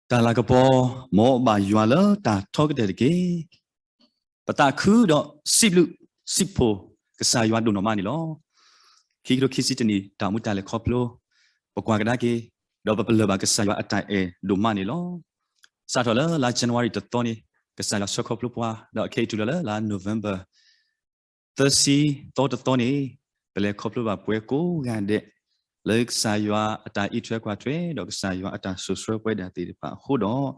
တၢ်လၤကပီၤ မ်ဘၣ်ယွၤလၢတၢ်ထီကတၢၢ်တက့ၢ်. ပသးခုဒီးစံးဘျုးစံးဖှိၣ်ကစၢ်ယွၤဒိၣ်နီၢ်မးန့ၣ်လီၤ. ခံကထိခံဆံတနံၣ် တၢ်အိၣ်မူတၢ်လဲၤခီဖျိ ပကွၢ်ကဒါက့ၤ ဒီးပပလၢၢ်ဘၣ်ကစၢ်ယွၤအတၢ်အဲၣ်ဒိၣ်မးန့ၣ်လီၤ. စးထီၣ်လၢလါ January တသီန့ၣ် ကစၢ်ယွၤဆှၢခီဖျိပှၤ ဒီးအခဲအံၤတုၤလီၤလၢလါ November သၢဆံသီတသီန့ၣ် ပလဲၤခီဖျိဘၣ်ပှဲၤကိးဂၤဒဲး လၢကစၢ်ယွၤအတၢ်အံးထွဲကွၢ်ထွဲ ဒီးကစၢ်ယွၤအတၢ်စိာ်ဆှၢပဝဲဒၣ်သ့ၣ်တဖၣ်အဃိဒီး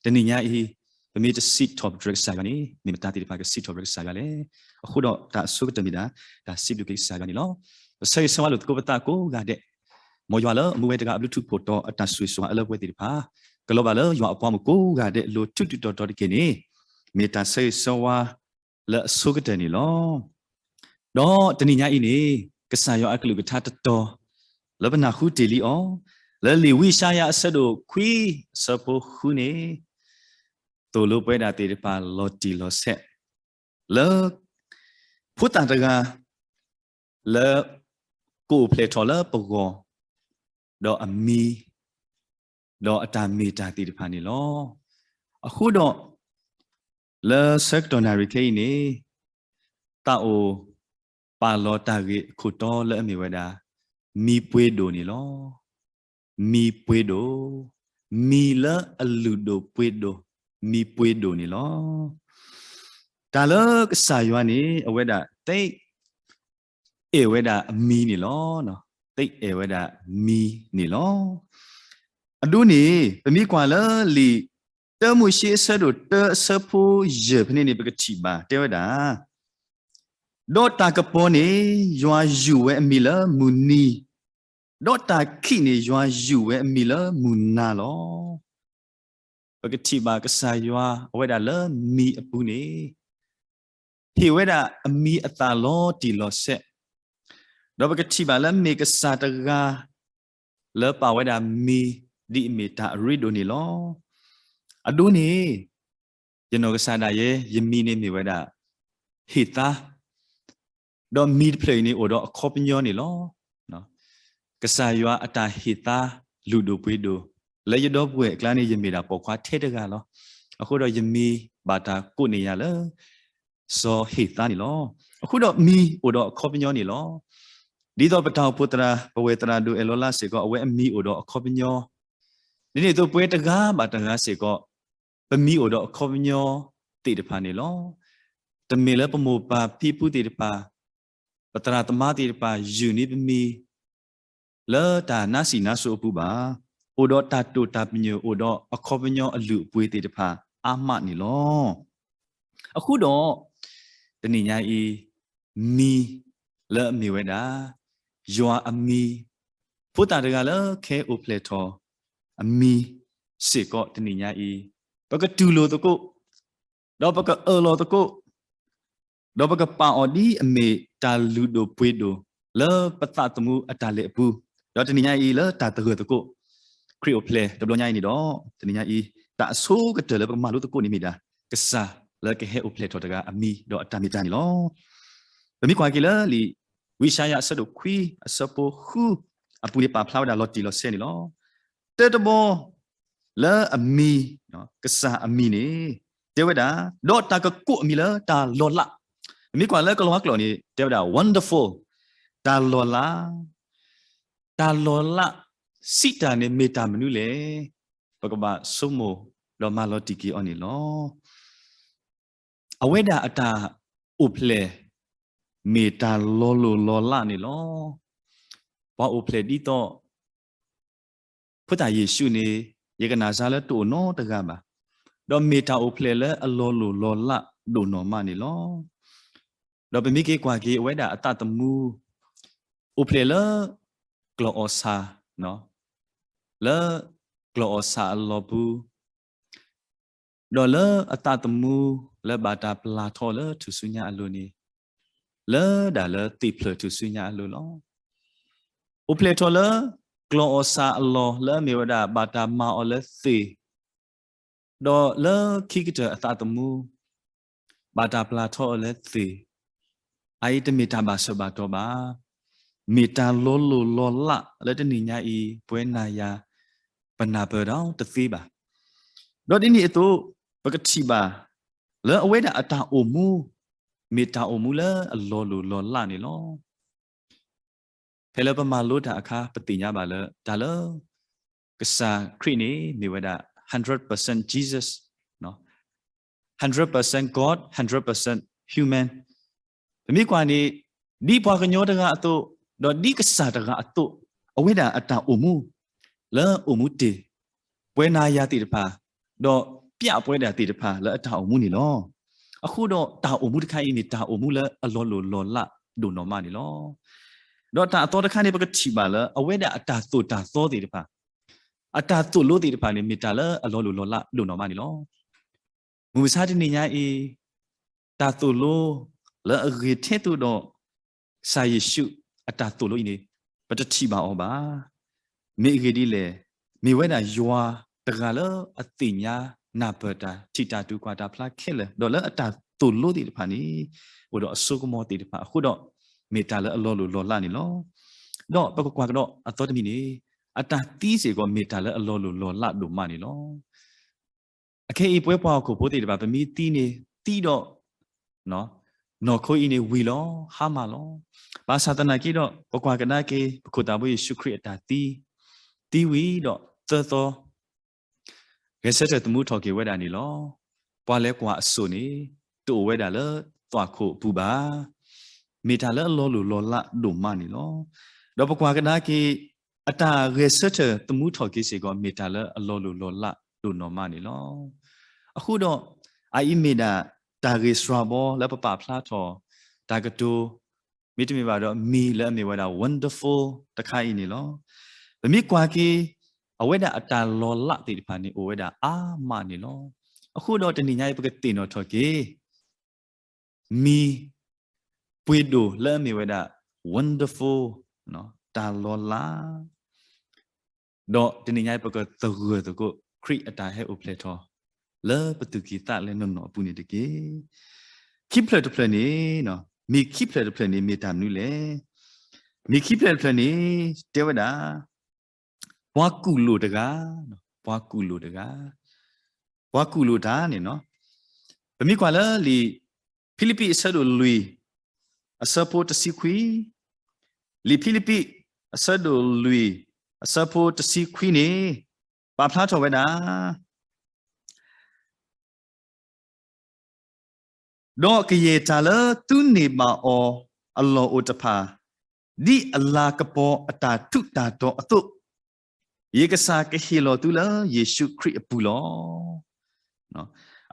တနံၤညါအံၤ ပမ့ၢ်တစံးထီၣ်ပတြၢၤကစၢ်ယွၤန့ၣ် မ့ၢ်မတၤသ့ၣ်တဖၣ်ကစံးထီၣ်ပတြၢၤကစၢ်ယွၤလဲၣ်. အဃိဒီးတၢ်အဆိကတၢၢ်မ့ၢ်ဒၣ် တၢ်စံးဘျုးက့ၤကစၢ်ယွၤန့ၣ်လီၤ. ပဆၢဂ့ၤဆၢဝါလိာ်သကိးပသးကိးဂၤဒဲး, မ်ယွၤလၢအမူဝဲတဂၤအဘျုးထူးဖှိၣ်တီၤအတၢ်ဆိၣ်ဂ့ၤဆိၣ်ဝါအလၢပှဲၤသ့ၣ်တဖၣ်, ကလီၤဘၣ်လၢယွၤအပှၤမုၣ်ကိးဂၤဒဲးအလိၤ ထူးထူးတီၤတီၤတက့ၢ်န့ၣ်, မ့ၢ်တၢ်ဆၢဂ့ၤဆၢဝါလၢအဆိကတၢၢ်န့ၣ်လီၤ. ဒီးတနံၤညါအံၤန့ၣ် ကစၢ်ယွၤအကလုၢ်ကထါတတီၤ လၢပနၢ်ဟူတ့ၢ်လံအီၤ, လၢလံာ်ဝံယၡါယၤအဆၢဒိၣ်ခွံ အဆၢဖိဃုန့ၣ်, သိၣ်လိပဝဲဒၣ်သ့ၣ်တဖၣ်လီၤတံၢ်လီၤဆဲး လၢ ဖိသၣ်တဂၤ လၢ ကအိၣ်ဖျဲၣ်ထီၣ်လၢပဂီၢ်, ဒီးအမံၤ, ဒီးအတၢ်မ့ၢ်တၢ်သ့ၣ်တဖၣ်န့ၣ်လီၤ. အဃိဒီး လၢဆၢကတီၢ်နၣ်ရံၣ်ခဲအံၤန့ၣ်, သးအိၣ်ပာ်လီၤတၢ်ဂ့ၢ်အခိၣ်တီလၢအမ့ၢ်ဝဲဒၣ် မံၤပှ့ၤဒိၣ်န့ၣ်လီၤ. မံၤပှ့ၤဒိၣ်, မံၤလၢအလုၢ်ဒိၣ်ပှ့ၤဒိၣ်, မံၤပှ့ၤဒိၣ်န့ၣ်လီၤ. တၢ်လၢကစၢ်ယွၤန့ၣ် အဝဲဒၣ် သိ အဲၣ်ဝဲဒၣ်အမံၤန့ၣ်လီၤ. သိအဲၣ်ဝဲဒၣ်မံၤန့ၣ်လီၤ. အဒိန့ၣ် ပမ့ၢ်ကွၢ်လၢလံာ် တၢမိၤၡ့အဆၢဒိၣ်တၢအဆၢဖိယဲၢ်ဖဲန့ၣ်န့ၣ် ပကထံၣ်ဘၣ်တဲဝဲဒၣ်, ဒီးတၢ်ကပီၤန့ၣ် ယွၤယုၢ်ဝဲအမံၤလၢမုၢ်နံၤ, ဒီးတၢ်ခံးန့ၣ် ယွၤယုၢ်ဝဲအမံၤလၢမုၢ်နၤလီၤ. ပကထံၣ်ဘၣ်ကစၢ်ယွၤအဝဲဒၣ်လၢမံၤအပူၤန့ၣ် ဟ့ၣ်ဝဲဒၣ်အမံၤအသၣ်လီၤတံၢ်လီၤဆဲး, ဒီးပကထံၣ်ဘၣ်လၢမ့ၢ်ကစၢ်တဂၤ လၢပာ်ဝဲဒၣ်မံၤ ဒ်အမ့ၢ်တၢ်အရ့ဒိၣ်န့ၣ်လီၤ. အဒိန့ၣ် ယနီၢ်ကစၢ်ဒၣ်ယဲ ယမံၤန့ၣ်မ့ၢ်ဝဲဒၣ် ဟ့ၣ်သါ ဒီးမံၤတဖျၢၣ်အံၤန့ၣ်အိၣ်ဒီးအခီပညီန့ၣ်လီၤ. ကစၢ်ယွၤအတၢ်ဟ့ၣ်သါလုၢ်ဒိၣ်ပှ့ၤဒိၣ်, လၢယဒီပုၢ်ဝဲၢ်အကျါန့ၣ် ယမ့ၢ်ဒၣ်ပိာ်ခွါထဲတဂၤလီၤ. အဃိဒီးယမံၤဘၣ်တၢ်ကိးန့ၢ်ယၤလၢ စီၤဟ့ၣ်သါန့ၣ်လီၤ. အဃိဒီးမံၤအိၣ်ဒီးအခီပညီန့ၣ်လီၤ. ဒ်သိးပတၢ်အိၣ်ဖှိၣ်သရၣ် ပဝဲၢ်သရၣ်ဒိၣ်အဲၣ်လီၤလါစ့ၢ်ကီး အဝဲအမံၤအိၣ်ဒီးအခီပညီ, ဒ်န့ၣ်အသိးပဝဲတဂၤဘၣ်တဂၤစ့ၢ်ကီး ပမံၤအိၣ်ဒီးအခီပညီသ့ၣ်တဖၣ်န့ၣ်လီၤ. တမ့ၢ်လၢပမိၢ်ပၢ်ဖံဖုသ့ၣ်တဖၣ်, ပသရၣ်သမါသ့ၣ်တဖၣ် ယုၢ်န့ၢ်ပမံၤ လၢတၢ်နါစံၣ်နါစိၤအပူၤဘၣ်. အိၣ်ဒီးတၢ်တိာ်တၢ်ပညိၣ် အိၣ်ဒီးအခီပညီအလုၢ်အပှ့ၤသ့ၣ်တဖၣ်အါမးန့ၣ်လီၤ. အဃိဒီး တနံၤညါအံၤ မံၤလၢအမ့ၢ်ဝဲဒၣ် ယွၤအမံၤ, ဖိသၣ်တဂၤလၢခဲအိၣ်ဖျဲၣ်ထီၣ်အမံၤစ့ၢ်ကီးတနံၤညါအံၤ, ပကတူၢ်လိာ်သကိး, ဒီးပကအၢၣ်လီၤသကိး, ဒီးပကပာ်အီၤဒ်အမ့ၢ်တၢ်လုၢ်ဒိၣ်ပှ့ၤဒိၣ် လၢပသးသမူအတၢ်လဲၤအပူၤ, ဒီးတနံၤညါအံၤလၢတၢ်သဂၢၢ်သကိး ခရံာ်အိၣ်ဖျဲၣ်တဘျီညါအံၤန့ၣ်ဒီး, တနံၤညါအံၤ တၢ်အဆိကတၢၢ်လၢပကမၤလိသကိးန့ၣ်မ့ၢ်ဒၣ် ကစၢ်လၢကဟဲအိၣ်ဖျဲၣ်ထီၣ်တဂၤအမံၤ ဒီးအတၢ်မ့ၢ်တၢ်န့ၣ်လီၤ. ပမ့ၢ်ကွၢ်က့ၤလၢလံာ်ဝံယၡါယၤအဆၢဒိၣ်ခွံ အဆၢဖိဃုအပူၤန့ၣ် ပာ်ဖျါဝဲဒၣ်လီၤတံၢ်လီၤဆဲးန့ၣ်လီၤ. တၢတဘီ လၢအမံၤ, ကစၢ်အမံၤန့ၣ် တဲဝဲဒၣ်, ဒီးတၢ်ကကိးအမံၤလၢတၢ်လီၤလး, ပမ့ၢ်ကွၢ်လၢကလီၤဝါကျိာ်န့ၣ် တဲဝဲဒၣ် wonderful, တၢ်လီၤလး, တၢ်လီၤလးစံးတၢ်န့ၣ်မ့ၢ်တၢ်မနုၤလဲၣ်, ပကဘၣ်ဆိကမိၣ်ဒီးမၤလီၤတံၢ်က့ၤအီၤန့ၣ်လီၤ. အဝဲဒၣ်အတၢ်အိၣ်ဖျဲၣ် မ့ၢ်တၢ်လီၤလိၢ်လီၤလးန့ၣ်လီၤ. ပှၤအိၣ်ဖျဲၣ်ဒ်သိး ဖိသၣ်ယ့ၣ်ၡူးန့ၣ် ယကနၣ်စါလၢတအိၣ်နီတဂၤဘၣ်, ဒီးမ့ၢ်တၢ်အိၣ်ဖျဲၣ်လၢအလီၤလိၢ်လီၤလးဒိၣ်နီၢ်မးန့ၣ်လီၤ. ဒီးပမ့ၢ်က့ၤကွၢ်က့ၤအဝဲဒၣ်အသးသမူ အိၣ်ဖျဲၣ်လၢ ကျီၢ်အီၣ်ဆၣ် လၢ ကျီၢ်အီၣ်ဆၣ်အလီၢ်ပူၤ, ဒီးလၢအသးသမူလၢဘၣ်တၢ်ပျၢ်ထီၣ်လၢထူၣ်စုညါအလိၤန့ၣ်, လၢဒၣ်လၢသ့ၣ်ဖျၢၣ်ထူၣ်စုညါအလိၤလီၤ. အိၣ်ဖျဲၣ်ထီၣ်လၢ ကျီၢ်အီၣ်ဆၣ်အလီၢ်လၢအမ့ၢ်ဝဲဒၣ်ဘၣ်တၢ်မၤအီၤလၢသ့ၣ်, ဒီးလၢခံကတၢၢ်အသးသမူ ဘၣ်တၢ်ပျၢ်ထီၣ်အီၤလၢသ့ၣ်, အအံၤတမ့ၢ်တၢ်ဘၣ်ဆၢဘၣ်တီၢ်ဘၣ်. မ့ၢ်တၢ်လီၤလိၢ်လီၤလးလၢတနံၤညါအံၤ ပဝဲနၤယၤ ပနၢ်ပၢၢ်ဒီးတသ့ဘၣ်. ဒီးဒ်န့ၣ်အသိး ပကထံၣ်ဘၣ် လၢအဝဲဒၣ်အတၢ်အိၣ်မူ မ့ၢ်တၢ်အိၣ်မူလၢအလီၤလိၢ်လီၤလးန့ၣ်လီၤ. ဖဲလၢပမၤလိတၢ်အခါ ပသ့ၣ်ညါဘၣ်လၢ တၢ်လၢ ကစၢ်ခရံာ်န့ၣ် မ့ၢ်ဝဲဒၣ် hundred percent Jesus, hundred percent God, hundred percent human. ပမ့ၢ်ကွၢ်န့ၣ် ဒ်ပှၤကညီတဂၤအသိး ဒီးဒ်ကစၢ်တဂၤအသိး အဝဲဒၣ်အတၢ်အိၣ်မူ လၢအိၣ်မူတ့ၢ် ပဝဲနၤယၤသ့ၣ်တဖၣ် ဒီးပျးပဝဲဒၣ်သ့ၣ်တဖၣ်လၢအတၢ်အိၣ်မူန့ၣ်လီၤ. အဃိဒီးတၢ်အိၣ်မူတခါအံၤန့ၣ် တၢ်အိၣ်မူလၢအလီၤလိၢ်လီၤလးဒိၣ်နီၢ်မးန့ၣ်လီၤ. ဒီးတၢ်အသီတခါန့ၣ် ပကထံၣ်ဘၣ်လၢ အဝဲဒၣ်အတၢ်သိၣ်တၢ်သီသ့ၣ်တဖၣ် အတၢ်သိၣ်လိသ့ၣ်တဖၣ်န့ၣ် မ့ၢ်တၢ်လၢအလီၤလိၢ်လီၤလးဒိၣ်နီၢ်မးန့ၣ်လီၤ. မုၢ်မဆါတနံၤညါအံၤ တၢ်သိၣ်လိ လၢအဂ့ၤထဲသိးဒီး ကစၢ်ယ့ၣ်ၡူးအတၢ်သိၣ်လိအံၤန့ၣ် ပတထံၣ်ဘၣ်အီၤဘၣ်. မ့ၢ်အဂ့ၢ်ဒ်လဲၣ်, မ့ၢ်ဝဲဒၣ်ယွၤတဂၤလၢအသ့ၣ်ညါနၢ်ပၢၢ်တၢ် ထံၣ်တၢ်တူၢ်ကွၢ်တၢ်ဖျါခဲလၢာ် ဒီးလၢအတၢ်သိၣ်လိသ့ၣ်တဖၣ်န့ၣ် အိၣ်ဒီးအစိကမီၤသ့ၣ်တဖၣ်အဃိဒီး မ့ၢ်တၢ်လၢအလီၤလိၢ်လီၤလးန့ၣ်လီၤ. ဒီးပကကွၢ်ကဒီးအသီတမံၤန့ၣ် အတၢ်သံစ့ၢ်ကီးမ့ၢ်တၢ်လၢအလီၤလိၢ်လီၤလးဒိၣ်မးန့ၣ်လီၤ. အခဲအံၤပဝဲပှၤဟီၣ်ခိၣ်ဖိသ့ၣ်တဖၣ် ပမ့ၢ်သံန့ၣ် သံဒီး နီၢ်ခိအံၤန့ၣ်ဝံၤလီၤ ဟါမၢ်လီၤ. ဘၣ်ဆၣ်သနာ်က့ဒီး ပကွၢ်ကဒါက့ၤ ပခိၣ်သးဘိယ့ၣ်ၡူးခရံာ်အတၢ်သံ, သံဝံၤဒီးသၢသီ ဂဲၤဆၢထၢၣ်သမူထီၣ်က့ၤဝဲဒၣ်န့ၣ်လီၤ. ပှၤလဲၤကွၢ်အစိၣ်န့ၣ် တအိၣ်ဝဲဒၣ်လၢသွၣ်ခိၣ်အပူၤဘၣ်. မ့ၢ်တၢ်လၢအလီၤလိၢ်လီၤလးဒိၣ်မးန့ၣ်လီၤ. ဒီးပကွၢ်ကဒါက့ၤ အတၢ်ဂဲၤဆၢထၢၣ်သမူထီၣ်က့ၤစ့ၢ်ကီး မ့ၢ်တၢ်လၢအလီၤလိၢ်လီၤလးဒိၣ်နီၢ်မးန့ၣ်လီၤ. အဃိဒီး အအံၤမ့ၢ်ဒၣ်တၢ်ဂ့ၢ်စှၤဘီလၢပပာ်ဖျါထီၣ် တၢ်ကတိၤ မ့တမ့ၢ်ဘၣ်ဒီးမံၤလၢအမ့ၢ်ဝဲဒၣ် wonderful တခါအံၤန့ၣ်လီၤ. ပမ့ၢ်ကွၢ်က့ၤ အဝဲဒၣ်အတၢ်လီၤလးသ့ၣ်တဖၣ်န့ၣ် အိၣ်ဝဲဒၣ်အါမးန့ၣ်လီၤ. အဃိဒီးတနံၤညါအံၤ ပကသ့ၣ်နီၣ်ထီၣ်က့ၤ မံၤပှ့ၤဒိၣ်လၢအမ့ၢ်ဝဲဒၣ် wonderful တၢ်လီၤလး ဒီးတနံၤညါအံၤ ပကသဂၢၢ်သကိး ခရံာ်အတၢ်ဟဲအိၣ်ဖျဲၣ်ထီၣ် လၢပသူၣ်ကံၢ်သးလဲနီၢ်နီၢ်အပူၤန့ၣ်တက့ၢ်. ခံဖျၢၣ်တဖျၢၣ်န့ၣ်, မံၤခံဖျၢၣ်တဖျၢၣ်န့ၣ် မ့ၢ်တၢ်မနုၤလဲၣ်. မံၤခံဖျၢၣ်တဖျၢၣ်န့ၣ် တဲဝဲဒၣ် ပှၤကူၣ်လိာ်တဂၤ, ပှၤကူၣ်လိာ်တဂၤ, ပှၤကူၣ်လိာ်တၢ်န့ၣ်, ပမ့ၢ်ကွၢ်လၢလံာ်ဖံလံးပံးအဆၢဒိၣ်လွံၢ် အဆၢဖိတဆံခွံ, လံာ်ဖံလံးပံး အဆၢဒိၣ်လွံၢ် အဆၢဖိတဆံခွံန့ၣ် ပာ်ဖျါထီၣ်ဝဲဒၣ် ဒီးကယဲၢ်တၢ်လၢသုန့ၢ်ဘၣ်အီၤအလီၢ်အိၣ်တဖၣ်, ဒ်အလၤကပီၤအတၢ်ထူးတၢ်တီၤအသိး, ယကစၢ်ကဟ့ၣ်လီၤသုလၢယ့ၣ်ၡူးခရံာ်အပူၤလီၤ.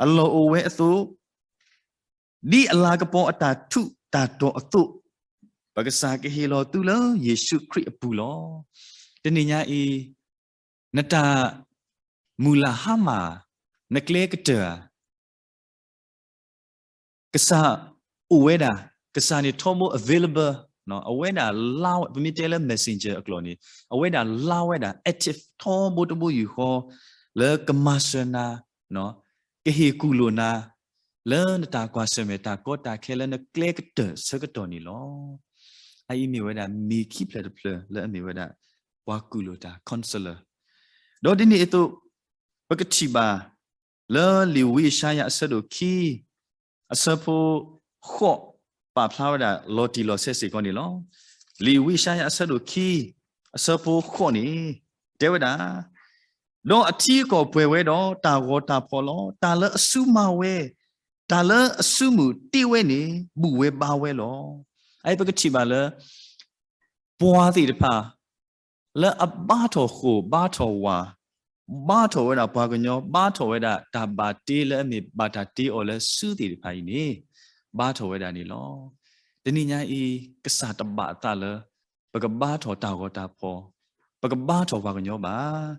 အလီၢ်အိၣ်ဝဲအသိး, ဒ်အလၤကပီၤအတၢ်ထူးတၢ်တီၤအသိး, ပကစၢ်ကဟ့ၣ်လီၤသုလၢယ့ၣ်ၡူးခရံာ်အပူၤလီၤ. တနံၤညါအံၤ နတၢ်မုၢ်လၢ်ဟါမၢ်, နကျဲကတၢၢ်ဧါ, ကစၢ်အိၣ်ဝဲဒၣ်, ကစၢ်န့ၣ်ထီဘိ available, အဝဲဒၣ် ပမ့ၢ်တဲလၢ messenger အကျိာ်န့ၣ် အဝဲဒၣ်လါဝဲဒၣ် active ထီဘိတဘိယူၢ်ဃီ လၢကမၤစၢၤနၤ, ကဟ့ၣ်ကူၣ်လိာ်နၤ လၢနတၢ်ကွၢ်ဆၢၣ်မဲာ်တၢ်ကီတၢ်ခဲလၢနကျဲကတၢၢ်ဆၢကတီၢ်န့ၣ်လီၤ. အအံၤမ့ၢ်ဝဲဒၣ်မံၤခံဖျၢၣ်တဖျၢၣ်လၢအမ့ၢ်ဝဲဒၣ် ပှၤကူၣ်လိာ်တၢ် counselor. ဒီးဒ်န့ၣ်အသိး ပကထံၣ်ဘၣ် လၢလံာ်ဝံယၡါယၤအဆၢဒိၣ်ခံ အဆၢဖိဃိး ပာ်ဖျါဝဲဒၣ်လီၤတံၢ်လီၤဆဲးစ့ၢ်ကီးန့ၣ်လီၤ. လံာ်ဝံယၡါယၤအဆၢဒိၣ်ခံ အဆၢဖိဃိးန့ၣ် တဲဝဲဒၣ်, ဒီးအထံအကီၢ်ပှဲၤဝဲဒီးတၢ်ဂီၤတၢ်ဖီၣ်လီၤ. တၢ်လၢအစုမၤဝဲ, တၢ်လၢအစုမုၢ်တ့ဝဲန့ၣ် ဘူၣ်ဝဲဘါဝဲလီၤ. အအံၤပကထံၣ်ဘၣ်လၢ ပှၤသ့ၣ်တဖၣ် လၢအဘါထီၣ်ဃိာ်ဘါထီၣ်ဝၤ, ဘါထီၣ်ဝဲဒၣ်ပှၤကညီ, ဘါထီၣ်ဝဲဒၣ်တၢ်ဘၣ်တ့လၢအမ့ၢ်ဘၣ်တၢ်တ့အီၤလၢစုသ့ၣ်တဖၣ်အံၤန့ၣ် ဘါထီၣ်ဝဲဒၣ်န့ၣ်လီၤ. တနံၤညါအံၤ ကစၢ်တဘၣ်အသးလၢ ပကဘါထီၣ်တၢ်ဂီၤတၢ်ဖီၣ်, ပကဘါထီၣ်ပှၤကညီဘၣ်.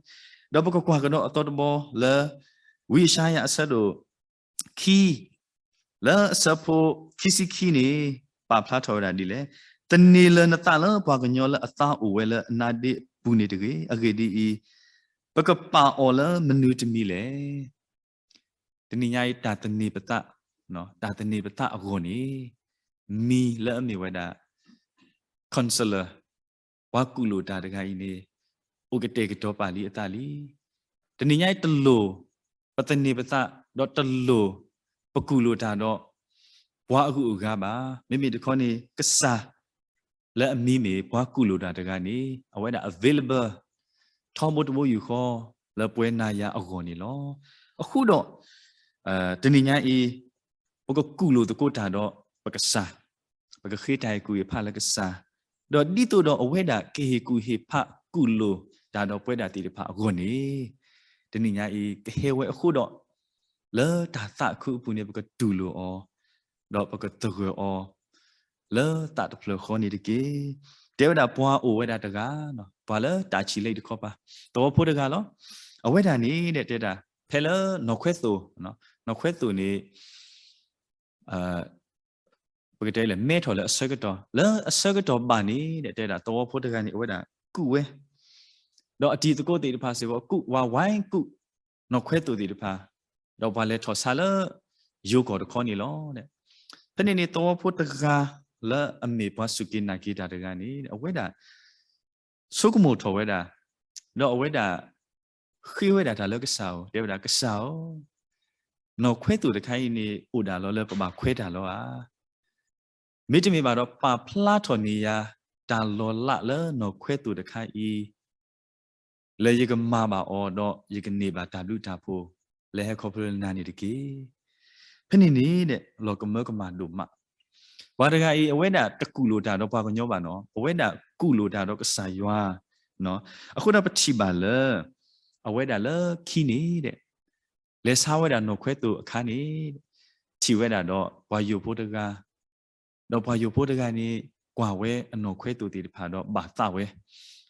ဒီးပကကွၢ်ကဒီးအသီတဘီလၢ ဝံယၡါယၤအဆၢဒိၣ် ခံ, လၢအဆၢဖိခံဆံခံန့ၣ် ပာ်ဖျါထီၣ်ဝဲဒၣ်ဒ်လဲၣ်, သန့ၤလၢၤနသးလၢပှၤကညီလၢအသါအိၣ်ဝဲလၢအနါဒ့အပူၤန့ၣ်တဂ့ၤ. အဂ့ၢ်ဒ်အံၤ, ပကပာ်အီၤလၢမနုၤတမံၤလဲၣ်. တနံၤညါအံၤတၢ်သန့ၤပသး, တၢ်သန့ၤပသးအဂီၢ်န့ၣ် မံၤလၢအမ့ၢ်ဝဲဒၣ် counselor ပှၤကူၣ်လိာ်တၢ်တဂၤအံၤန့ၣ် အိၣ်ကတဲာ်ကတီၤပာ်လံအသးလံ. တနံၤညါအံၤတလိၣ် ပသန့ၤပသး ဒီးတလိၣ် ပကူၣ်လိာ်တၢ်ဒီး ပှၤအဂုၤအဂၤဘၣ်. မ့မ့ၢ်တခီန့ၣ် ကစၢ် လၢအမံၤမ့ၢ်ပှၤကူၣ်လိာ်တၢ်တဂၤန့ၣ် အဝဲဒၣ် available ထီဘိတဘိယူၢ်ဃီ လၢပဝဲနၤယၤအဂီၢ်န့ၣ်လီၤ. အဃိဒီး တနံၤညါအံၤ ပကကူၣ်လိာ်သကိးတၢ်ဒီးပကစၢ်, ပကဃ့တၢ်ဟ့ၣ်ကူၣ်ဟ့ၣ်ဖးလၢကစၢ်, ဒီးဒ်သိးဒီးအဝဲဒၣ်ကဟ့ၣ်ကူၣ်ဟ့ၣ်ဖးကူၣ်လိာ်တၢ်ဒီးပဝဲဒၣ်သ့ၣ်တဖၣ်အဂီၢ်န့ၣ် တနံၤညါအံၤ ကဟဲဝဲအဃိဒီး လၢတၢ်သးခုအပူၤန့ၣ် ပကတူၢ်လိာ်အီၤ, ဒီးပကသဂၢၢ်အီၤ လၢသးတဖျၢၣ်ဃီန့ၣ်တက့ၢ်. တဲဝဲဒၣ်ပှၤအိၣ်ဝဲဒၣ်တဂၤ, ပှၤလၢတၢ်ဆံးလဲတခီပၤ, သဝီဖိတဂၤလီၤ. အဝဲဒၣ်န့ၣ်ဒီးတဲဒၣ် ဖဲလၢနီၢ်ခွဲသိၣ်, နီၢ်ခွဲသိၣ်န့ၣ် ပကတဲလၢမဲထီၣ်လၢအဆၢကတီၢ်, လၢအဆၢကတီၢ်ဘၣ်န့ၣ်ဒီး တဲဒၣ်သဝီဖိတဂၤန့ၣ် အဝဲဒၣ်ကူၣ်ဝဲ, ဒီးအတံၤသကိးသ့ၣ်တဖၣ်စ့ၢ်ကီး ကူၣ်ဝဲဝဲကူၣ် နီၢ်ခွဲသိၣ်သ့ၣ်တဖၣ်, ဒီးပှၤလဲၤထီၣ်ဆါလၢယိၤကီၢ်တခီန့ၣ်လီၤ. ဖဲန့ၣ်န့ၣ် သဝီဖိတဂၤလၢအမ့ၢ်ပှၤစူၢ်က့ၤနာ်က့ၤတၢ်တဂၤန့ၣ် အဝဲဒၣ် ဆိကမိၣ်ထီၣ်ဝဲဒၣ်, ဒီးအဝဲဒၣ် ဃ့ဝဲဒၣ်တၢ်လၢကစၢ်အအိၣ်, တဲဝဲဒၣ်ကစၢ်ဧၢ, နီၢ်ခွဲသိၣ်တခါအံၤန့ၣ် အိၣ်ဒၣ်လီၤလၢပဘၣ်ခွဲးတၢ်လီၤဧါ. မ့တမ့ၢ်ဘၣ်ဒီး ပာ်ဖျါထီၣ်န့ၢ်ယၤ တၢ်လီၤလးလၢနီၢ်ခွဲသိၣ်တခါအံၤ လၢယကမၤဘၣ်အီၤ ဒီးယကန့ၢ်ဘၣ်တၢ်ဘျုးတၢ်ဖှိၣ် လၢဟဲခီဖျိလၢနၤန့ၣ်တက့ၢ်. ဖဲန့ၣ်န့ၣ်ဒီး လီၤကမၢကမၣ်ဒိၣ်မး. ပှၤတဂၤအံၤ အဝဲဒၣ်တကူၣ်လိာ်တၢ်ဒီးပှၤကညီဘၣ်နီၤ, အဝဲဒၣ်ကူၣ်လိာ်တၢ်ဒီးကစၢ်ယွၤ, အဃိဒီးပထံၣ်ဘၣ်လၢ အဝဲဒၣ်လၢခံန့ၣ်ဒီး လဲၤဆါဝဲဒၣ်နီၢ်ခွဲသိၣ်အခါန့ၣ် ထံၣ်ဝဲဒၣ်ဒီးပှၤယိၤဖိတဂၤ, ဒီးပှၤယိၤဖိတဂၤန့ၣ် ကွၢ်ဝဲအနီၢ်ခွဲသိၣ်သ့ၣ်တဖၣ်ဒီးဘၣ်သးဝဲ,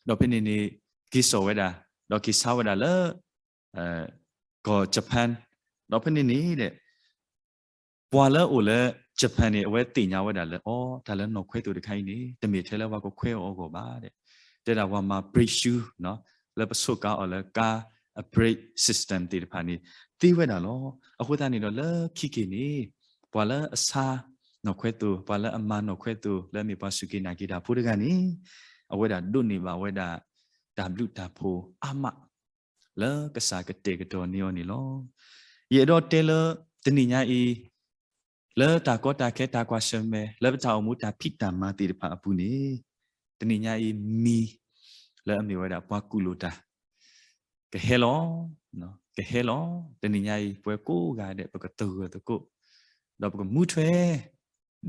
ဒီးဖဲန့ၣ်န့ၣ် က့ၤစိာ်ဝဲဒၣ်, ဒီးက့ၤဆါဝဲဒၣ်လၢ ကီၢ် Japan, ဒီးဖဲန့ၣ်န့ၣ်ဒီး ပှၤလၢအအိၣ်လၢ Japan န့ၣ် အဝဲသ့ၣ်ညါဝဲဒၣ်လၢ အိ တၢ်လၢနီၢ်ခွဲသိၣ်တခါအံၤန့ၣ် တမ့ၢ်ထဲလၢပှၤကခွဲးအီၤအဂီၢ်ဘၣ်ဒီး တဲဒၣ်ပှၤမၤ brake shoe လၢပဆိးကါအီၤလၢကါအ brake system သ့ၣ်တဖၣ်န့ၣ် သ့ဝဲဒၣ်လီၤ. အဃိသတးန့ၣ်ဒီးလၢခံက့ၤန့ၣ် ပှၤလၢအဆါနီၢ်ခွဲသိၣ်, ပှၤလၢအမၤနီၢ်ခွဲသိၣ် လၢအမ့ၢ်ပှၤစူၢ်က့ၤနာ်က့ၤတၢ်ဖိတဂၤန့ၣ် အဝဲဒၣ်ဒိးန့ၢ်ဘၣ်ဝဲဒၣ် တၢ်ဘျုးတၢ်ဖှိၣ်အါမး လၢကစၢ်ကတဲာ်ကတီၤန့ၢ်အီၤန့ၣ်လီၤ. ယအဲၣ်ဒိးတဲလၢ တနံၤညါအံၤ လၢတၢ်ကီတၢ်ခဲတၢ်ကွၢ်ဆၢၣ်မဲာ် လၢပတၢ်အိၣ်မူတၢ်ဖံးတၢ်မၤသ့ၣ်တဖၣ်အပူၤန့ၣ် တနံၤညါအံၤမံၤ လၢအမ့ၢ်ဝဲဒၣ်ပှၤကူၣ်လိာ်တၢ် ကဟဲလီၤ, ကဟဲလီၤ. တနံၤညါအံၤ ပဝဲကိးဂၤဒဲး ပကသဂၢၢ်သကိး ဒီးပကမူထွဲ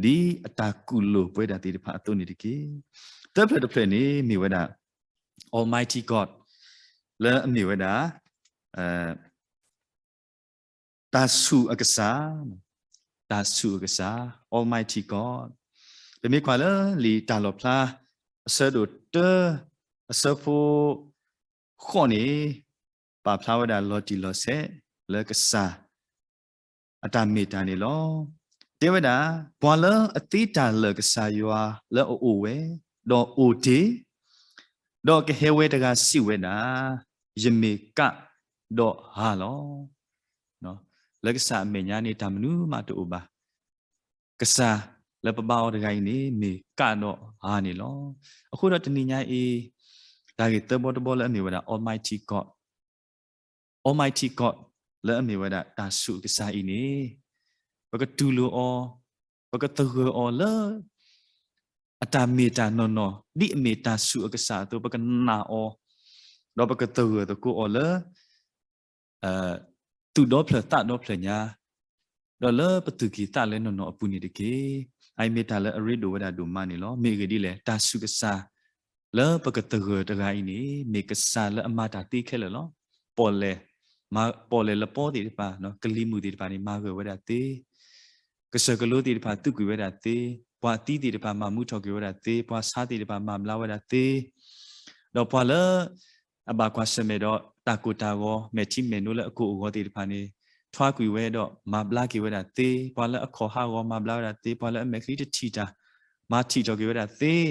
ဒ်အတၢ်ကူၣ်လိာ်ပဝဲဒၣ်သ့ၣ်တဖၣ်အသိးန့ၣ်တက့ၢ်. သၢဖျၢၣ်တဖျၢၣ်န့ၣ် မ့ၢ်ဝဲဒၣ် Almighty God လၢအမ့ၢ်ဝဲဒၣ် တၢ်ဆူၣ်အကစၢ်, တၢ်ဆူၣ်အကစၢ်, Almighty God. ပမ့ၢ်ကွၢ်လၢလံာ်တၢ်လီၣ်ဖျါ အဆၢဒိၣ်တၢ အဆၢဖိဃိးန့ၣ် ပာ်ဖျါဝဲဒၣ်လီၤတံၢ်လီၤဆဲးလၢကစၢ် အတၢ်မ့ၢ်တၢ်န့ၣ်လီၤ. တဲဝဲဒၣ် ပှၤလၢအသ့တၢ်လၢာ်ကစၢ်ယွၤလၢအအိၣ်ဝဲ, ဒီးအိၣ်တ့ၢ်, ဒီးကဟဲဝဲတဂၤစံးဝဲဒၣ်, ယမ့ၢ်ကးဒီးဟးလီၤ. လၢကစၢ်အမဲာ်ညါန့ၣ် တၢ်မနုၤမးတအိၣ်ဘၣ်. ကစၢ်လၢပဘါအီၤတဂၤအံၤန့ၣ် မ့ၢ်ကးဒီးဟးန့ၣ်လီၤ. အဃိဒီးတနံၤညါအံၤ တၢ်ဂ့ၢ်သၢဘီတဘီလၢအမ့ၢ်ဝဲဒၣ် Almighty God, Almighty God လၢအမ့ၢ်ဝဲဒၣ်တၢ်ဆူၣ်အကစၢ်အံၤန့ၣ် ပကတူၢ်လိာ်အီၤ, ပကသဂၢၢ်အီၤလၢ အတၢ်မ့ၢ်တၢ်နီၢ်နီၢ် ဒ်အမ့ၢ်တၢ်ဆူၣ်အကစၢ်အသိး ပကနာ်အီၤ, ဒီးပကသဂၢၢ်သကိးအီၤလၢ သူၣ်ဒီဖျၢၣ်သးဒီဖျၢၣ်ညါ, ဒီးလၢပသူၣ်ကံၢ်သးလဲနီၢ်နီၢ်အပူၤန့ၣ်တက့ၢ်. အအံၤမ့ၢ်တၢ်လၢအရ့ဒိၣ်ဝဲဒၣ်ဒိၣ်မးန့ၣ်လီၤ. မ့ၢ်အဂ့ၢ်ဒ်လဲၣ်, တၢ်ဆူၣ်ကစၢ်လၢပကသဂၢၢ်တဂၤအံၤန့ၣ် မ့ၢ်ကစၢ်လၢအမၤတၢ်သ့ခဲလၢာ်လီၤ. ပီၣ်လဲၣ်, ပီၣ်လဲၣ်လပီသ့ၣ်တဖၣ်, ကလံၤမုၢ်သ့ၣ်တဖၣ်န့ၣ် မၤဂၢၢ်ဝဲဒၣ်သ့, ကစၢၢ်ကလိသ့ၣ်တဖၣ်သူၣ်ကွံာ်ဝဲဒၣ်သ့, ပှၤသံသ့ၣ်တဖၣ်မၤမူထီၣ်က့ၤဝဲဒၣ်သ့, ပှၤဆါသ့ၣ်တဖၣ်မၤဘျါဝဲဒၣ်သ့, ဒီးပှၤလၢ အဘၣ်ကွၢ်ဆၢၣ်မဲာ်ဒီးတၢ်ကိၢ်တၢ်ဂီၤ မဲာ်ထံမဲာ်နိလၢအကိၢ်အဂီၤသ့ၣ်တဖၣ်န့ၣ် ထွါကွံာ်ဝဲဒီးမၤဘျါက့ၤဝဲဒၣ်သ့, ပှၤလၢအခီၣ်ဟးဂီၤမၤဘျါဝဲဒၣ်သ့, ပှၤလၢအမဲာ်ချံတထံၣ်တၢ် မၤထံၣ်ထီၣ်က့ၤဝဲဒၣ်သ့, ဒီး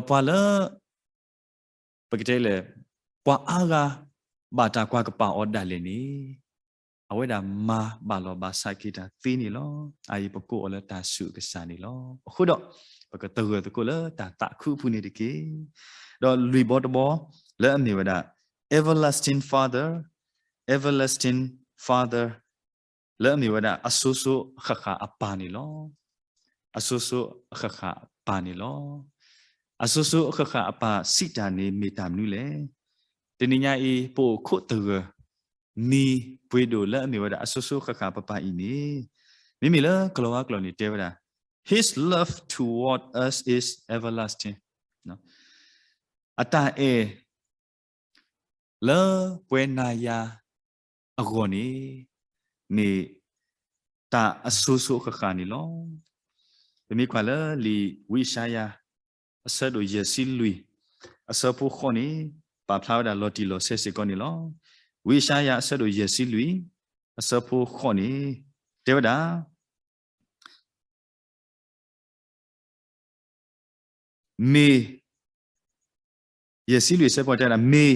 ပှၤလၢ ပကတဲလဲၣ်, ပှၤအါဂၤ ဘၣ်တၢ်ကွၢ်ကပာ်အီၤဒၣ်လဲာ်န့ၣ် အဝဲဒၣ်မၤဘၣ်လီၤဘၣ်စးက့ၤတၢ်သ့န့ၣ်လီၤ. အအံၤပကိးအီၤလၢတၢ်ဆူၣ်အကစၢ်န့ၣ်လီၤ. အဃိဒီး ကသဂၢၢ်သကိးလၢတၢ်သးခုအပူၤန့ၣ်တက့ၢ်. ဒီးလွံၢ်ဘီတဘီလၢအမ့ၢ်ဝဲဒၣ် everlasting Father, everlasting Father လၢအမ့ၢ်ဝဲဒၣ်အစိၤစိၤအဃၣ်ဃၣ်အပၢ်န့ၣ်လီၤ. အစိၤစိၤအဃၣ်ဃၣ်အပၢ်န့ၣ်လီၤ. အစိၤစိၤအဃၣ်ဃၣ်အပၢ်စံးတၢ်န့ၣ်မ့ၢ်တၢ်မနုၤလဲၣ်. တနံၤညါအံၤ ပအိၣ်ခိးသဂၢၢ် မံၤပှ့ၤဒိၣ်လၢအမ့ၢ်ဝဲဒၣ်အစိၤစိၤဃၣ်ဃၣ်ပၢ်ပၢ်အံၤန့ၣ် မ့မ့ၢ်လၢကလီၤဝါကျိာ်န့ၣ်တဲဝဲဒၣ် His love toward us is everlasting. အတၢ်အဲၣ် လၢပှၤနၤယၤအဂီၢ်န့ၣ် မ့ၢ်တၢ်အစိၤစိၤအဃၣ်ဃၣ်န့ၣ်လီၤ. ပမ့ၢ်ကွၢ်လၢလံာ်ဝံယၡါယၤ အဆၢဒိၣ်ယဲၢ်ဆံလွံၢ် အဆၢဖိဃိးန့ၣ် ပာ်ဖျါဝဲဒၣ်လီၤတံၢ်လီၤဆဲးစ့ၢ်ကီးန့ၣ်လီၤ. ဝံယၡါယၤအဆၢဒိၣ်ယဲၢ်ဆံလွံၢ် အဆၢဖိဃိးန့ၣ် တဲဝဲဒၣ် မ့ၢ် ယဲၢ်ဆံလွံၢ်ဆၢဖိတဲဒၣ် မ့ၢ်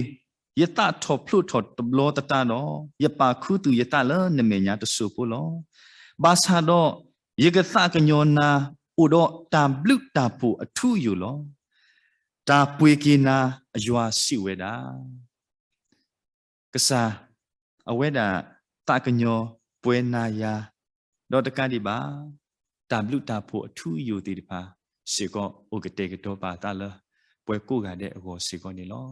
ယသးထီၣ်ဖျိးထီၣ်တဘျီသတးဒီး ယပာ်ခူသူၣ်ယသးလၢနမဲာ်ညါတစိၢ်ဖိလီၤ. ဘၣ်ဆၣ်ဒီး ယကသးကညီၤနၤ အိၣ်ဒီးတၢ်ဘျုးတၢ်ဖှိၣ်အထူအယိာ်လီၤ. တၢ်ပှ့ၤက့ၤနၤ ယွၤစံးဝဲဒၣ် ကစၢ် အဝဲဒၣ်သးကညီၤပှၤနၤယၤ ဒီးတကးဒံးဘၣ် တၢ်ဘျုးတၢ်ဖှိၣ်အထူအယိာ်သ့ၣ်တဖၣ်စ့ၢ်ကီး အိၣ်ကတဲာ်ကတီၤပာ်အသးလၢ ပှၤကိးဂၤဒဲးအဂီၢ်စ့ၢ်ကီးန့ၣ်လီၤ.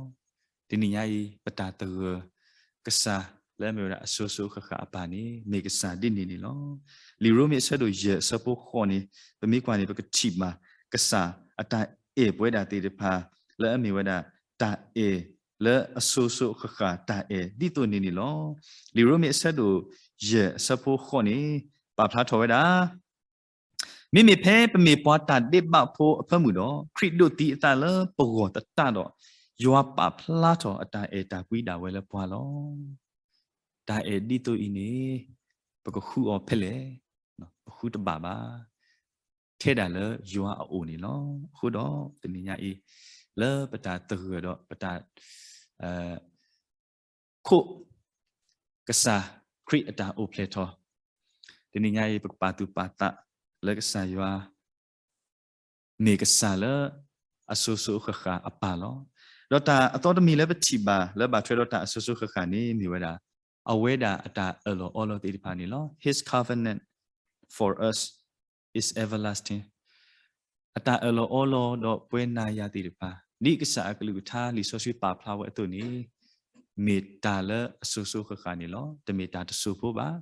တနံၤညါအံၤ ပတၢ်သဂၢၢ်ကစၢ်လၢအမ့ၢ်ဝဲဒၣ်အစိၤစိၤဃၣ်ဃၣ်အပၢ်န့ၣ် မ့ၢ်ကစၢ်ဒ်န့ၣ်န့ၣ်လီၤ. လံာ်ရိမ့ၤအဆၢဒိၣ်ယဲၢ်အဆၢဖိဃိးန့ၣ် ပမ့ၢ်ကွၢ်န့ၣ် ပကထံၣ်ဘၣ် ကစၢ်အတၢ်အဲၣ်ပဝဲဒၣ်သ့ၣ်တဖၣ် လၢအမ့ၢ်ဝဲဒၣ် တၢ်အဲၣ်လၢအစိၤစိၤဃၣ်ဃၣ်တၢ်အဲၣ်ဒ်သိးန့ၣ်န့ၣ်လီၤ. လံာ်ရိမ့ၤအဆၢဒိၣ်ယဲၢ်အဆၢဖိဃိးန့ၣ် ပာ်ဖျါထီၣ်ဝဲဒၣ် မ့မ့ၢ်ဖဲပမ့ၢ်ပှၤတၢ်ဒဲးဘးဖိအဖၢမုၢ်ဒီး ခရံာ်ဒိးသံအသးလၢပဂီၢ်သတးဒီး ယွၤပာ်ဖျါထီၣ်အတၢ်အဲၣ်တၢ်ကွံဒၣ်ဝဲလၢပှၤလီၤ. တၢ်အဲၣ်ဒ်သိးအံၤန့ၣ် ပကဃုအီၤဖဲလဲၣ်, ပဃုတဘၣ်ဘၣ်, ထဲဒၣ်လၢယွၤအအိၣ်န့ၣ်လီၤ. အဃိဒီးတနံၤညါအံၤ လၢပတၢ်သဂၢၢ်ဒီးပတၢ် ခိး ကစၢ်ခရံာ်အတၢ်အိၣ်ဖျဲၣ်ထီၣ်, တနံၤညါအံၤ ပကပာ်သူၣ်ပာ်သးလၢကစၢ်ယွၤ မ့ၢ်ကစၢ်လၢအစိၤစိၤအဃၣ်ဃၣ်အပၢ်လီၤ. ဒီးတၢ်အသီတမံၤလၢပထံၣ်ဘၣ်လၢဘၣ်ထွဲဒီးတၢ်အစိၤစိၤဃၣ်ဃၣ်န့ၣ် မ့ၢ်ဝဲဒၣ် အဝဲဒၣ်အတၢ်အၢၣ်လီၤအီလီၤသ့ၣ်တဖၣ်န့ၣ်လီၤ. His covenant for us is everlasting. အတၢ်အၢၣ်လီၤအီလီၤဒီးပဝဲနၤယၤသ့ၣ်တဖၣ် ဒ်ကစၢ်အကလုၢ်ကထါလံာ်စီဆှံပာ်ဖျါဝဲအသိးန့ၣ် မ့ၢ်တၢ်လၢအစိၤစိၤဃၣ်ဃၣ်န့ၣ်လီၤ. တမ့ၢ်တၢ်တစိၢ်ဖိဘၣ်,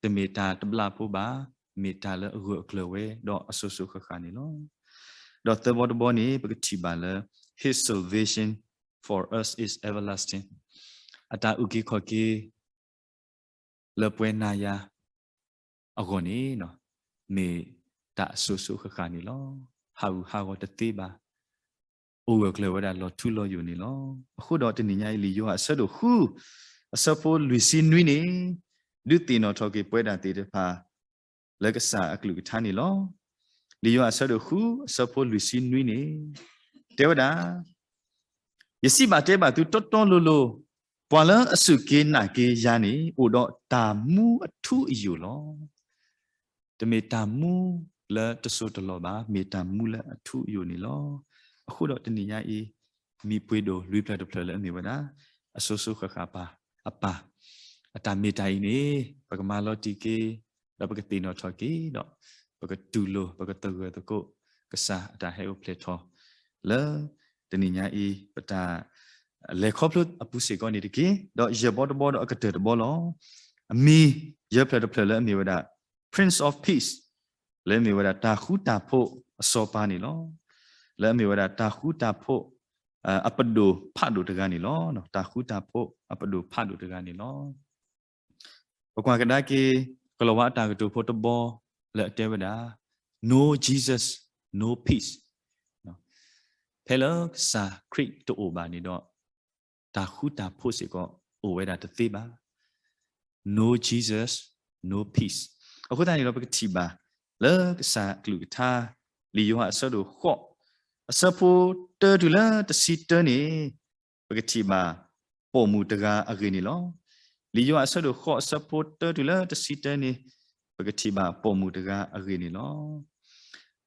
တမ့ၢ်တၢ်တဘျီဖိဘၣ်, မ့ၢ်တၢ်လၢအဂၢၢ်အကျၢၤဝဲဒီးအစိၤစိၤဃၣ်ဃၣ်န့ၣ်လီၤ. ဒီးသၢဘီတဘီန့ၣ် ပကထံၣ်ဘၣ်လၢ His salvation for us is everlasting. အတၢ်အုၣ်က့ၤခီၣ်က့ၤ လၢပဝဲနၤယၤအဂီၢ်န့ၣ် မ့ၢ်တၢ်အစိၤစိၤဃၣ်ဃၣ်န့ၣ်လီၤ. ဟးဂူာ်ဟးဂီၤတသ့ဘၣ်. အိၣ်ဂၢၢ်ကျၢၤဝဲဒၣ်လီၤထူလီၤယိာ်န့ၣ်လီၤ. အဃိဒီးတနံၤညါအံၤ လံာ်ယိၤဟၣ်အဆၢဒိၣ်ဃု အဆၢဖိလွံၢ်ဆံနွံန့ၣ် ဒုးသ့ၣ်နီၣ်ထီၣ်က့ၤပဝဲဒၣ်သ့ၣ်တဖၣ် လၢကစၢ်အကလုၢ်ကထါန့ၣ်လီၤ. လံာ်ယိၤဟၣ်အဆၢဒိၣ်ဃု အဆၢဖိလွံၢ်ဆံနွံန့ၣ် တဲဝဲဒၣ် ယစံးဘၣ်တဲဘၣ်သုတီတီလိၤလိၤ, ပှၤလၢအစူၢ်က့ၤနာ်က့ၤယၤန့ၣ် အိၣ်ဒီးတၢ်မူအထူအယိာ်လီၤ. တမ့ၢ်တၢ်မူလၢတစိၢ်တလီၢ်ဘၣ်, မ့ၢ်တၢ်မူလၢအထူအယိာ်န့ၣ်လီၤ. အဃိဒီးတနံၤညါအံၤ မံၤပှ့ၤဒိၣ်လွံၢ်ဖျၢၣ်တဖျၢၣ်လၢအမ့ၢ်ဝဲဒၣ် အစိၤစိၤဃၣ်ဃၣ်ပၢ်အပၢ် အတၢ်မ့ၢ်တၢ်အံၤန့ၣ် ပကမၤလီၤတံၢ်က့ၤ, ဒီးပကသ့ၣ်နီၣ်ထီၣ်က့ၤ, ဒီးပကတူၢ်လိာ် ပကသဂၢၢ်သကိး ကစၢ်အတၢ်ဟဲအိၣ်ဖျဲၣ်ထီၣ် လၢတနံၤညါအံၤ ပတၢ်လဲၤခီဖျိအပူၤစ့ၢ်ကီးန့ၣ်တက့ၢ်. ဒီးယဲၢ်ဘီတဘီဒီးအကတၢၢ်တဘီလီၤ. အမံၤယဲၢ်ဖျၢၣ်တဖျၢၣ်လၢအမ့ၢ်ဝဲဒၣ် Prince of Peace လၢအမ့ၢ်ဝဲဒၣ်တၢ်ဃူတၢ်ဖိးအစီၤပၤန့ၣ်လီၤ. လၢအမ့ၢ်ဝဲဒၣ်တၢ်ဃူတၢ်ဖိး အပဒိၣ်ဖးဒိၣ်တဂၤန့ၣ်လီၤ. တၢ်ဃူတၢ်ဖိးအပဒိၣ်ဖးဒိၣ်တဂၤန့ၣ်လီၤ. ပကွၢ်ကဒါက့ၤ ကလီၤဝါအတၢ်ကတိၤဖိတဘီ လၢအတဲဝဲဒၣ် No Jesus, no peace. ဖဲလၢကစၢ်ခရံာ်တအိၣ်ဘၣ်န့ၣ်ဒီး တၢ်ဃူတၢ်ဖိးစ့ၢ်ကီးအိၣ်ဝဲဒၣ်တသ့ဘၣ်. No Jesus, no peace. အဃိသတးန့ၣ်ဒီး ပကထံၣ်ဘၣ်လၢကစၢ်အကလုၢ်ကထါ လံာ်ယိၤဟၣ်အဆၢဒိၣ်ဃိး အဆၢဖိတၢတုၤလၢတဆံတၢန့ၣ် ပကထံၣ်ဘၣ်ပိာ်မုၣ်တဂၤအဂ့ၢ်န့ၣ်လီၤ. လံာ်ယိၤဟၣ်အဆၢဒိၣ်ဃိး အဆၢဖိတၢတုၤလၢတဆံတၢန့ၣ် ပကထံၣ်ဘၣ်ပိာ်မုၣ်တဂၤအဂ့ၢ်န့ၣ်လီၤ.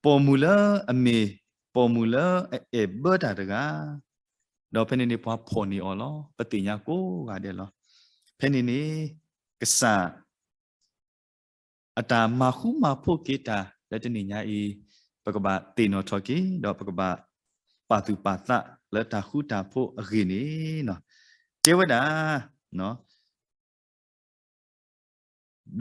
ပိာ်မုၣ်လၢအမ့ၢ်ပိာ်မုၣ်လၢအအဲၣ်ဘၢတၢ်တဂၤ, ဒီးဖဲန့ၣ်န့ၣ်ပှၤဖီၣ်န့ၢ်အီၤလီၤ. ပသ့ၣ်ညါကိးဂၤဒဲးလီၤ. ဖဲန့ၣ်န့ၣ် ကစၢ် အတၢ်မၤဃူမၤဖိးက့ၤတၢ်လၢတနံၤညါအံၤ, ပကဘၣ်သ့ၣ်နီၣ်ထီၣ်က့ၤ ဒီးပကဘၣ်ပာ်သူၣ်ပာ်သး လၢတၢ်ဃူတၢ်ဖိးအဂ့ၢ်န့ၣ်, တဲဝဲဒၣ်,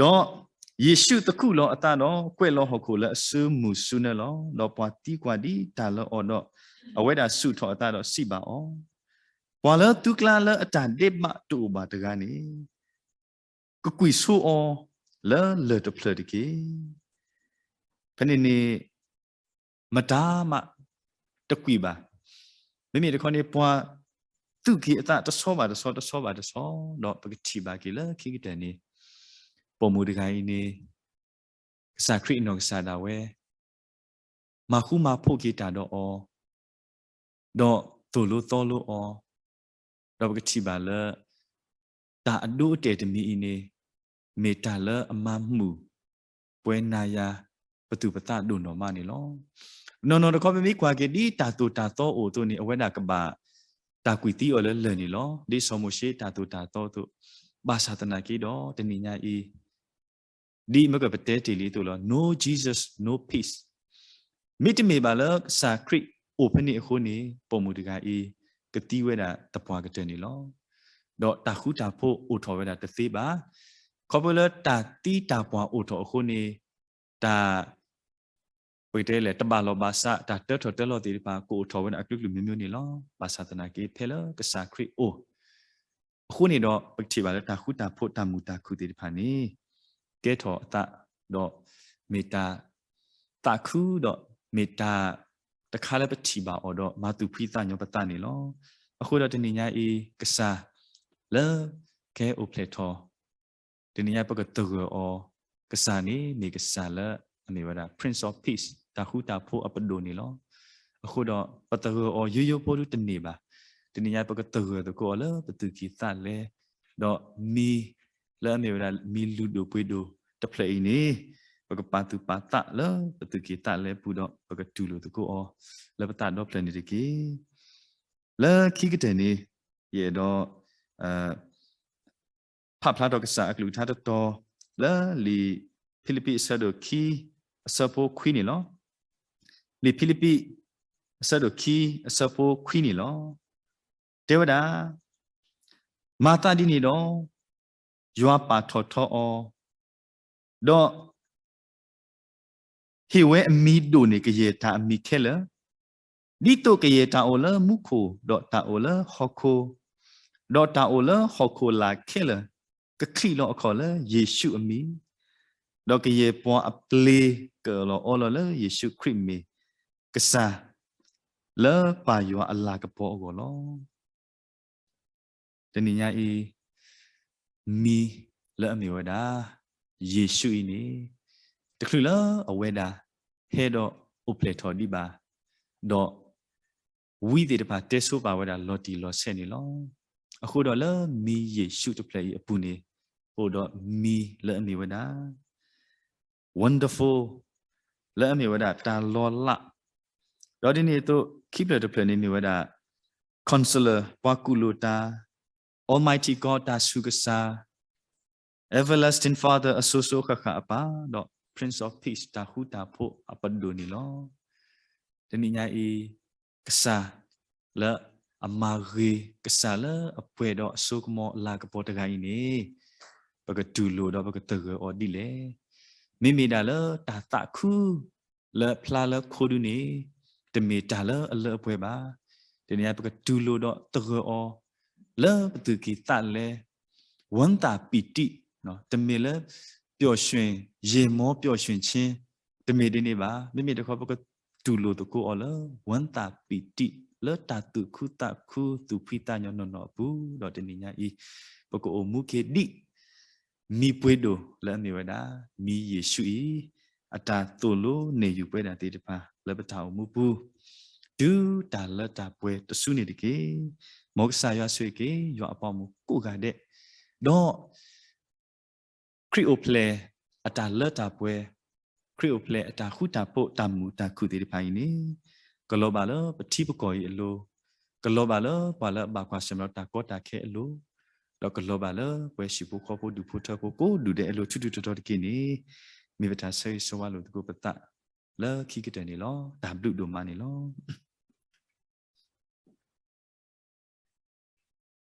ဒီးယ့ၣ်ၡူးသကူးလီၤအသးဒီး ကွဲးလီၤဟီၣ်ခိၣ်လၢအစုမုၢ်စုနၢလီၤ. ဒီးပှၤသံကွၢ်ဒ်တၢ်လၢအီၤဒီး, အဝဲဒၣ်ဆူၣ်ထီၣ်အသးဒီးစံးဘၣ်အီၤ, ပှၤလၢသုကျါလၢအတၢ်ဒဲးဘးတအိၣ်ဘၣ်တဂၤန့ၣ် ကကွံာ်ဆိအီၤလၢလၢၢ်တဖျၢၣ်တက့ၢ်. ဖဲန့ၣ်န့ၣ် မတၤမးတကွံာ်ဘၣ်. မ့မ့ၢ်တခီန့ၣ် ပှၤသူၣ်က့ၤအသးတဆီဘၣ်တဆီ တဆီဘၣ်တဆီ, ဒီးပကထံၣ်ဘၣ်က့ၤလၢခံကတၢၢ်န့ၣ်, ပိာ်မုၣ်တဂၤအံၤန့ၣ် ကစၢ်ခရံာ်အနီၢ်ကစၢ်ဒၣ်ဝဲ မၤဃူမၤဖိးက့ၤတၢ်ဒီးအီၤ, ဒီးသိၣ်လိသီလိအီၤ, ဒီးပကထံၣ်ဘၣ်လၢ တၢ်အဒိအတဲာ်တမံၤအံၤန့ၣ် မ့ၢ်တၢ်လၢအမၤမုာ်ပှဲၤနၤယၤ ပသူၣ်ပသးဒိၣ်နီၢ်မးန့ၣ်လီၤ. နီၢ်နီၢ်တခီ ပမ့ၢ်ကွၢ်က့ၤဒ်တၢ်သိၣ်တၢ်သီအိၣ်အသိးန့ၣ် အဝဲဒၣ်ကဘၣ်တၢ်ကွံာ်သံအီၤလၢလၢၢ်န့ၣ်လီၤ. ဒ်စီၤမိၤၡ့တၢ်သိၣ်တၢ်သီအသိး, ဘၣ်ဆၣ်သနာ်က့ဒီး တနံၤညါအံၤ ဒ်မ့ၢ်ကပတဲတ့ၢ်လံအသိးလီၤ. No Jesus, no peace. မ့တမ့ၢ်ဘၣ်လၢကစၢ်ခရံာ်အိၣ်ဖဲန့ၣ်အဃိန့ၣ် ပိာ်မုၣ်တဂၤအံၤ ကသံဝဲဒၣ်သပှၢ်ကတၢၢ်န့ၣ်လီၤ. ဒီးတၢ်ဃူတၢ်ဖိးအိၣ်ထီၣ်ဝဲဒၣ်တသ့ဘၣ်. ခီဖျိလၢတၢ်သံတၢ်ပှၢ်အိၣ်ထီၣ်အဃိန့ၣ် တၢ် ပကတဲလဲၣ် တဘၣ်လီၢ်ဘၣ်စး တၢ်တၢထီၣ်တၢလီၤသ့ၣ်တဖၣ် ကအိၣ်ထီၣ်ဝဲဒၣ်အကလုာ်ကလုာ်မ့ၢ်မ့ၢ်န့ၣ်လီၤ. ဘၣ်ဆၣ်သနာ်က့ ဖဲလၢကစၢ်ခရံာ်အိၣ်အဃိန့ၣ်ဒီး ပကထံၣ်ဘၣ်လၢတၢ်ဃူတၢ်ဖိးတၢ်မုာ်တၢ်ခုၣ်သ့ၣ်တဖၣ်န့ၣ် ကဲထီၣ်အသး ဒီးမ့ၢ်တၢ်သးခုဒီး မ့ၢ်တၢ်တခါလၢပထံၣ်ဘၣ်အီၤဒီး မၤသူၣ်ဖှံသးညီပသးန့ၣ်လီၤ. အဃိဒီးတနံၤညါအံၤ ကစၢ်လၢကဟဲအိၣ်ဖျဲၣ်ထီၣ် တနံၤညါပကသဂၢၢ်အီၤ, ကစၢ်န့ၣ်မ့ၢ်ကစၢ်လၢအမ့ၢ်ဝဲဒၣ် Prince of Peace တၢ်ဃူတၢ်ဖိးအပဒိၣ်န့ၣ်လီၤ. အဃိဒီးပသဂၢၢ်အီၤယိယိဖိဒုတန့ၢ်ဘၣ်. တနံၤညါပကသဂၢၢ်သကိးအီၤလၢပသူၣ်ကံၢ်သးလဲ, ဒီးမံၤလၢအမ့ၢ်ဝဲဒၣ်မံၤလုၢ်ဒိၣ်ပှ့ၤဒိၣ်တဖျၢၣ်အံၤန့ၣ် ပကပာ်သူၣ်ပာ်သးလၢပသူၣ်ကံၢ်သးလဲပူၤဒီး ပကတူၢ်လိာ်သကိးအီၤလၢပသးဒီဖျၢၣ်န့ၣ်တက့ၢ်. လၢခံကတၢၢ်န့ၣ် ယအဲၣ်ဒိး ဖးဖျါထီၣ်ကစၢ်အကလုၢ်ကထါတတီၤ လၢလံာ်ဖံလံးပံးအဆၢဒိၣ်ခံ အဆၢဖိခွံန့ၣ်လီၤ. လံာ်ဖံလံးပံး အဆၢဒိၣ်ခံ အဆၢဖိခွံန့ၣ်လီၤ. တဲဝဲဒၣ်, မၤသးဒ်န့ၣ်ဒီး ယွၤပာ်ထီၣ်ထီအီၤ, ဒီး ဟ့ၣ်ဝဲအမံၤဒိၣ်န့ၢ်ကယဲၢ်တၢ်အမံၤခဲလၢာ်, ဒ်သိးကယဲၢ်တၢ်အိၣ်လၢမူခိၣ်, ဒီးတၢ်အိၣ်လၢဟီၣ်ခိၣ်, ဒီးတၢ်အိၣ်လၢဟီၣ်ခိၣ်လာ်ခဲလၢာ်, ကချံးလီၤအခီၣ်လၢယ့ၣ်ၡူးအမံၤ, ဒီးကယဲၢ်ပှၤအပျ့ၤကအၢၣ်လီၤအီလီၤလၢယ့ၣ်ၡူးခရံာ်မ့ၢ်ကစၢ် လၢပၢ်ယွၤအလၤကပီၤအဂီၢ်လီၤ. တနံၤညါအံၤ မံၤလၢအမ့ၢ်ဝဲဒၣ် ယ့ၣ်ၡူးအံၤန့ၣ် တချုးလၢအဝဲဒၣ် ဟဲဒီးအိၣ်ဖျဲၣ်ထီၣ်ဒံးဘၣ်, ဒီးဝံသ့ၣ်တဖၣ်တဲဆိပာ်ဝဲဒၣ်လီၤတံၢ်လီၤဆဲးန့ၣ်လီၤ. အဃိဒီးလၢမံၤယ့ၣ်ၡူးတဖျၢၣ်အံၤအပူၤန့ၣ် အိၣ်ဒီးမံၤလၢအမ့ၢ်ဝဲဒၣ် Wonderful လၢအမ့ၢ်ဝဲဒၣ်တၢ်လီၤလး, ဒီးဒ်န့ၣ်အသိး ခံဖျၢၣ်တဖျၢၣ်န့ၣ်မ့ၢ်ဝဲဒၣ် Counselor ပှၤကူၣ်လိာ်တၢ်, Almighty God တၢ်ဆူးကစၢ်, Everlasting Father အစိၤစိၤဃၣ်ဃၣ်အပၢ်, ဒီး Prince of Peace တၢ်ဃူတၢ်ဖိးအပဒိၣ်န့ၣ်လီၤ. တနံၤညါအံၤ ကစၢ်လၢအမၤဂ့ၤ, ကစၢ်လၢအပှဲၤဒီးအစိကမီၤအလၤကပီၤတဂၤအံၤန့ၣ် ပကတူၢ်လိာ်ဒီးပကသဂၢၢ်အီၤဒ်လဲၣ်. မ့မ့ၢ်ဒၣ်လၢတၢ်သးခုလၢဖျါလၢခိဒုန့ၣ် တမ့ၢ်တၢ်လၢအလၢအပှဲၤဘၣ်. တနံၤညါပကတူၢ်လိာ်ဒီးသဂၢၢ်အီၤ လၢပသူၣ်ကံၢ်သးလဲ ဝၢသးပံၤတံး, တမ့ၢ်လၢ ပျော်ရွှင် ယယ်မောပျော်ရွှင်ခြင်း တမ့ၢ်ဒ်န့ၣ်ဘၣ်. မ့မ့ၢ်တခီ ပကတူၢ်လိာ်သကိးအီၤလၢ ဝၢသးပံၤတံး လၢတၢ်သူၣ်ခုသးခု သူၣ်ဖှံသးညီနီၢ်နီၢ်အပူၤ, ဒီးတနံၤညါအံၤ ပကအိၣ်မူက့ၤဒ် မံၤပှ့ၤဒိၣ်လၢအမ့ၢ်ဝဲဒၣ် မံၤယ့ၣ်ၡူးအံၤ အတၢ်သိၣ်လိနဲၣ်ယုာ်ပဝဲဒၣ်သ့ၣ်တဖၣ် လၢပတၢ်အိၣ်မူပူၤ တုၤတၢ်လၢတၢ်ပှဲၤတစုန့ၣ်တက့ၢ်. မ်ကစၢ်ယွၤဆိၣ်ဂ့ၤက့ၤ ယွၤအပှၤဂီၢ်မုၢ်ကိးဂၤဒဲး, ဒီး ခရံာ်အိၣ်ဖျဲၣ်အတၢ်လၢတၢ်ပှဲၤ ခရံာ်အိၣ်ဖျဲၣ်အတၢ်ဃူတၢ်ဖိးတၢ်မုာ်တၢ်ခုၣ်သ့ၣ်တဖၣ်အံၤန့ၣ် ကလီၤဘၣ်လၢပထံပကီၢ်အံၤအလိၤ, ကလီၤဘၣ်လၢပှၤလၢအဘၣ်ကွၢ်ဆၢၣ်မဲာ်ဒီးတၢ်ကီတၢ်ခဲအလိၤ, ဒီးကလီၤဘၣ်လၢပှၤဟံၣ်ဖိဃီဖိဒူၣ်ဖိထၢဖိကိးဒူၣ်ဒဲးအလိၤ ထူးထူးတီၤတီၤတက့ၢ်န့ၣ် မ့ၢ်ပတၢ်ဆၢဂ့ၤဆၢဝါလိာ်သကိးပသးလၢခံကတၢၢ်န့ၣ်လီၤ. တၢ်ဘျုးဒိၣ်မးန့ၣ်လီၤ.